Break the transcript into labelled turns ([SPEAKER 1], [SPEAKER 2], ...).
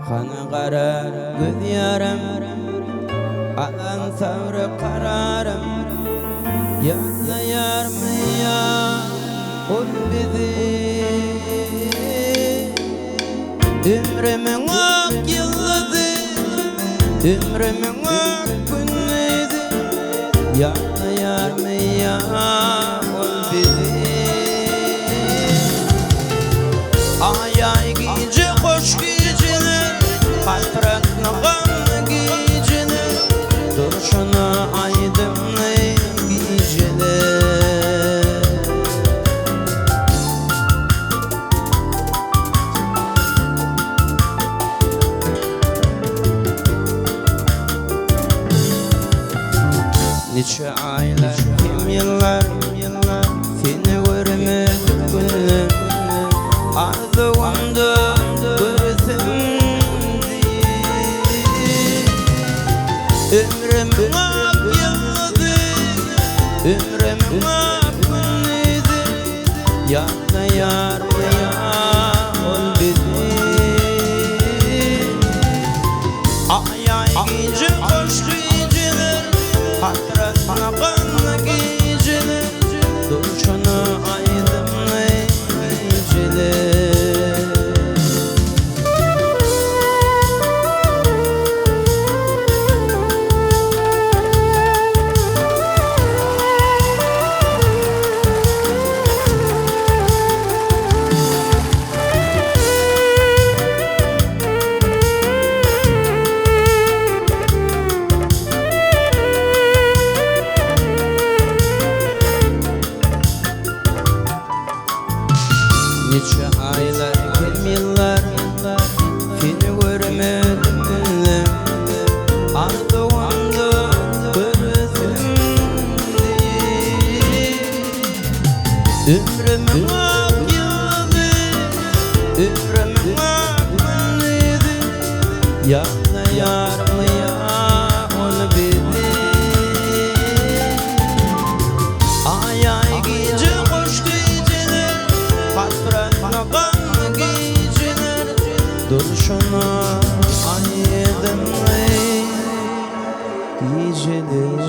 [SPEAKER 1] Hany gara göz ýaram, Alan sabry kararym, Ýatlaýarmy ýa ol bizi? Ömrümiň ak ýyldyzy, Ömrümiň ak gündizi, Ýatlaýarmy ýa ol bizi? Aý-aý gije hoş gijeler, Hasratly gamly gijeler, Durşuna aýdymly gijeler. Niçe aýlar hem ýyllar Seni görmedik günler Arzuwymda görsem diýip Ömrümiň ak ýyldyzy Ömrümiň ak gündizi Ýatlaýarmy ýa ol bizi Aý-aý gije hoş gijeler Hasratly gamly gijeler Durşuna aýdymly gijeler. Niçe aýlar hem ýyllar Seni görmedim günler Arzuwymda göresim diýip Ömrümiň ak ýyldyzy Ömrümiň ak gündizi Ýatlaýarmy ýa ol bizi? Aý-aý gije hoş gijeler, Hasratly gamly gijeler, Durşuna aýdymly gijeler.